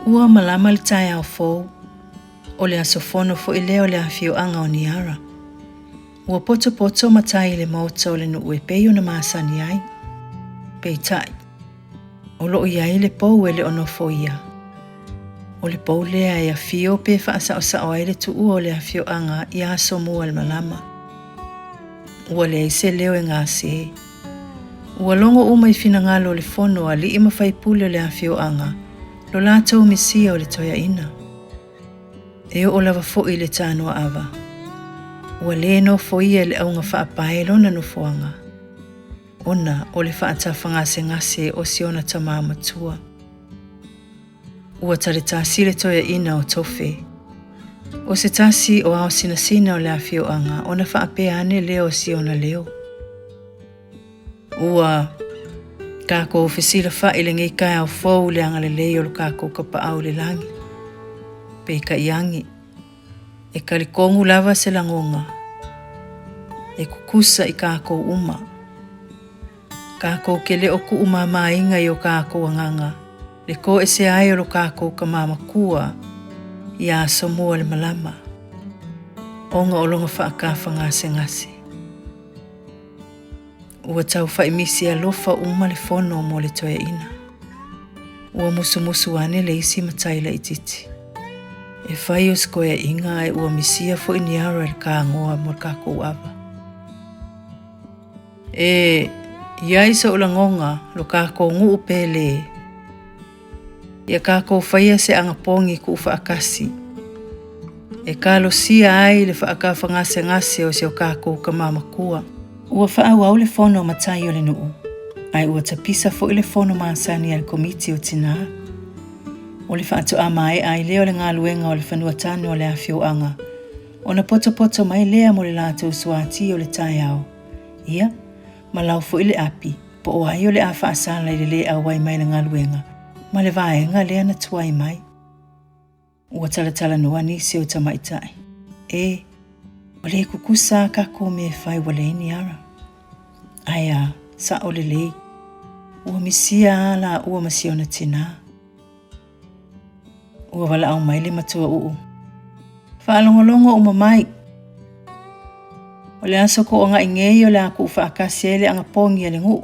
Ua malama le taeao fou, o le aso fono foi lea o le afioaga o Niara. Ua potopoto matai i le maota o le nuu e pei ona masani ai. Peitai, o loo i ai le pou e le o nofoia. O le pou lea e afio pe faasaosao ai le tuua o le afioaga i aso mua o le malama. Ua leai se leo e gase. Ua logo uma i finagalo o le fono a alii ma faipule o le afioaga lo latou misia o le toeaina. E oo lava foi i le tānoaava. Ua le nofoia e le auga faapae lona nofoaga, ona o le faatafagasegase o si ona tamā matua. Ua taletasi le toeaina o Tofe. O se tasi o ao sinasina o le afioaga ona faapea ane lea o si ona leo. Ua kākou fesilafaʻi lenei taeao fou i le agalelei o lo kākou Kapaʻau i le lagi. Peitai ane, e talitonu lava se lagona e kukusa i kākou uma. Kākou ke le o kuʻumāmāina i o kākou agaga le toese ai o lo kākou Tama Makua iā Asomua le Malama, ona o lona faatafagasegase. Ua taufaʻi misi alofa uma le fono mo le toeaina. Ua musumusu ane le isi matai laitiiti. E fai o se toeaina ae ua misia foi Niara i le kānoa mo le kākou ava. E i ai soʻu lagona lo kākou nuʻu pe lē. Ia kākou faia se anapogi kuufaakasi e kalosia ai le faatafagasegase o si o kākou Tama Makua. Ua faaauau le fono a matai o le nuu, ae ua tapisa foi le fono masani a le Komiti o Tinā. O le faatoa maea ai lea o le galuega o le fanua tanu o le afioaga, ona potopoto mai lea mo le latou suati o le taeao, ia, ma lau foi le api, po o ai o le a faasala i le lē auai mai i le galuega ma le vaega lea na tuai mai. Ua talatalanoa nisi o tamaitai, E, ua le kukusa a kākou mea e fai ua leai ni ara. Ae a, saʻo lelei, ua misia a lāua ma si ona tinā. Ua walaʻau mai le matua ʻuʻu. Faalogologo uma mai. O le aso toʻogaʻi nei o le a kuufaatasi ai le anapogi a le nuʻu,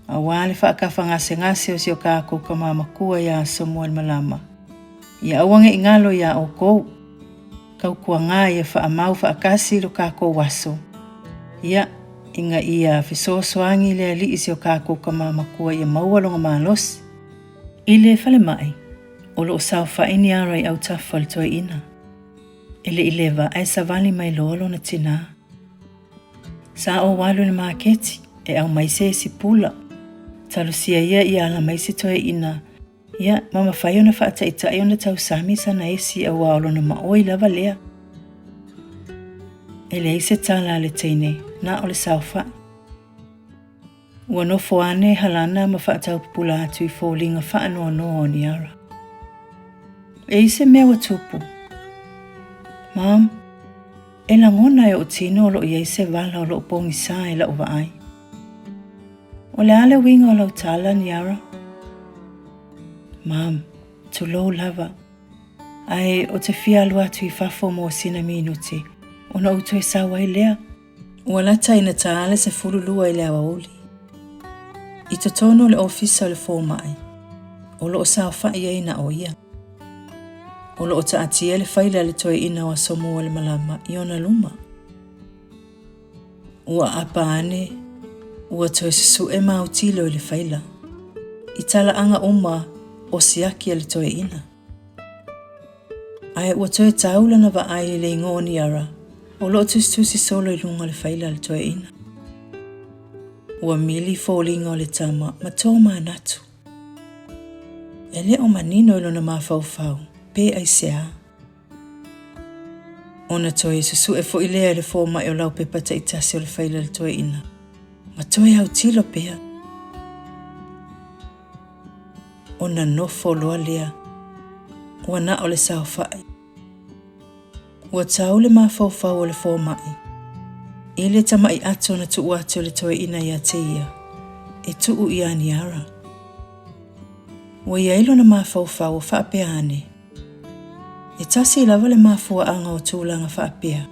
auā le faatafagasegase o si o kākou Tama Makua iā Somualemalama. Ia aua ne i galo iā ʻoukou. Tautuagā ia faamau faatasi lo kākou aso. Ia, ina ia fesoasoani le Alii i si o kākou Tama Makua ia maua lona malosi. I le falemai, o lo o saofaʻi Niara i autafa o le toeaina. E le i lewa ae savali mai loa lona tinā. Sa ou alu i le maketi e aumai se isi pula. Talosia ia ia ala mai se toeaina, ia, ma mafai ona faataʻitaʻi ona tausami sana esi auā o lona maʻoi lava lea. E leai se tala a le teine, na o le saofaʻi. Ua nofo ane Halana ma faataupupula atu i foliga faanoanoa o Niara. E i se mea ua tupu? Mom, e lagona e oʻu tino o loo i ai se vala o loo pogisā i laʻu vaai. O le a le uiga o lau tala, Niara? Mom, tulou lava. Ae ou te fia alu atu i fafo mo sina minuti ona ou toe sau ai lea. Ua lata ina tā le 12 i le aoauli. I totonu o le ofisa o le fōmaʻi, o loo saofaʻi ai na o ia. O loo taatia le faila a le toeaina o Asomua le Malama i ona luma. Ua aapa ane, ua toe susuʻe ma autilo i le faila, i talaaga uma o siaki a le toeaina. Ae ua toe tau lana vaai i le igoa o Niara o lo o tusitusi solo i luga o le faila a le toeaina. Ua mili foliga o le tama ma tomanatu. E le o manino i lona mafaufau pe aisea. Ona toe susuʻe foi lea i le fōmaʻi o laupepa taitasi o le faila a le toeaina ma toe autilo pea. Ona nofo loa lea, ua na o le saofaʻi. Ua tau le mafaufau o le fōmaʻi i le tamaʻi ato na tuu atu e le toeaina iā te ia e tuu iā Niara. Ua i ai lona mafaufau o faapea ane, E tasi lava le mafuaaga o tulaga faapea.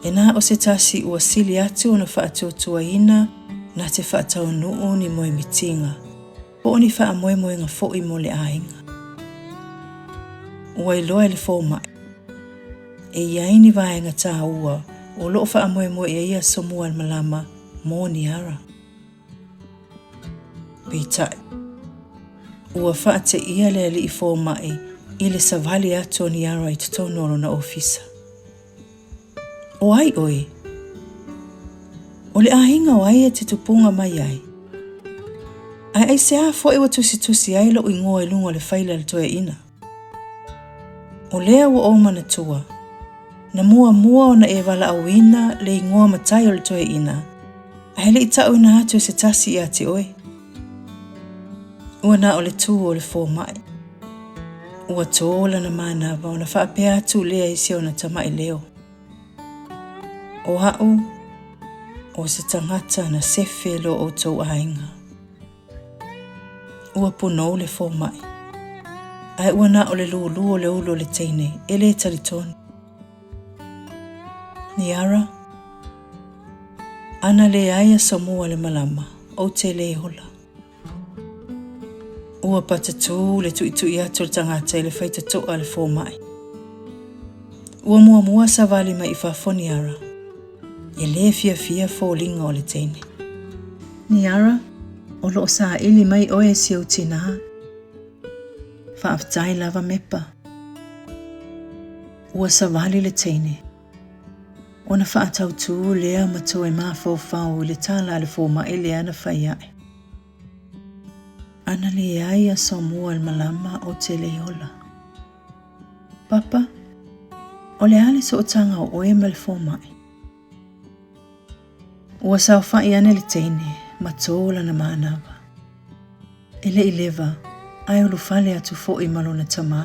E na o se tasi ua sili atu ona faatuatuaina na te faataunuu ni moemitiga, po o ni faamoemoega foi mo le aiga. Ua iloa e le fomai, e i ai ni vaega taua o lo o faamoemoe i ai aso mua o le malama mo Niara. Peitai, ua faateia le alii fomai i le savali atu o Niara i totonu o lona ofisa. O ai ʻoe? O le aiga o ai e te tupuga mai ai? Ae aisea foi ua tusitusi ai lou igoa i luga o le faila a le toeaina? O lea ua ou manatua, na muamua ona e valaauina le igoa matai o le toeaina, ae le i tauina atu e se tasi ia te oe. Ua na o le tū o le fomai. Ua tō lana manava ona faapea atu lea i si ona tamai leo. O a'u, o se tagata na sefe lo outou aiga. Ua punou le fomai. Ae ua na o le lūlū o le ulu o le teine e le talitonu. Niara, Ana leai aso mua o le malama, ou te le ola. Ua patatū le tuitui atu o le tagata i le faitotoa a le fomai. Ua muamua savali mai i fafo Niara. E le fiafia foliga o le teine. Niara, o lo o saili mai oe e si ou tinā. Faafetai lava Mepa. Ua savali le teine. Ona faatautū lea ma toe mafaufau i le tala a le fomai lea na fai aʻe. Ana leai aso mua o le malama ou te le ola. Papa, o le a le sootaga o oe ma le fomai? Ua saofai ane le teine ma tō lana manava. E le i leva, ae ulufale atu foi ma lona tamā.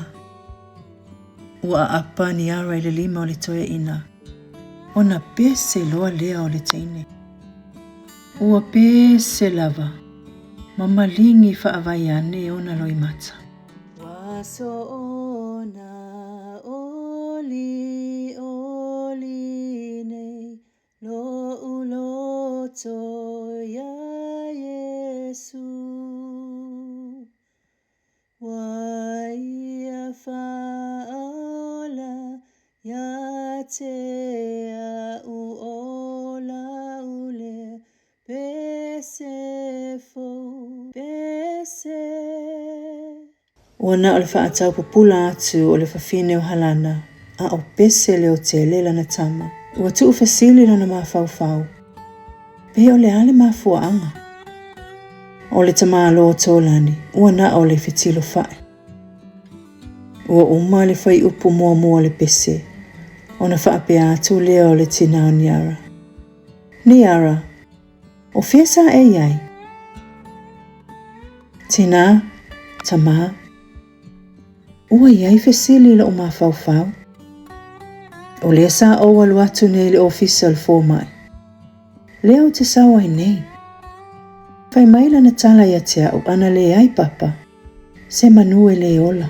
Ua aapa Niara i le lima o le toeaina, ona pese loa lea o le teine. Ua pese lava, ma maligi faavai ane ona loimata. Ua soona oli oli nei lo'u loto iā Iesu. Ua ia faaola ia te a'u o la'u lea pese fou, pese. Ua na o le faataupupula atu o le fafine o Halana, a o pese leotele lana tama. Ua tuufesili lona mafaufau, pe o le a le mafuaaga? O le tamālō tōlani, ua na o le fetilofai. Ua uma le fuaiupu muamua o le pese, ona faapea atu lea o le tinā o Niara. Niara, o fea sa e i ai? Tinā, tamā, ua i ai fesili i lo'u mafaufau. O lea sa ou alu atu nei i le ofisa o le fomai. Lea ou te sau ai nei. Fai mai lana tala ia te a'u ana leai papa, se manu e le ola.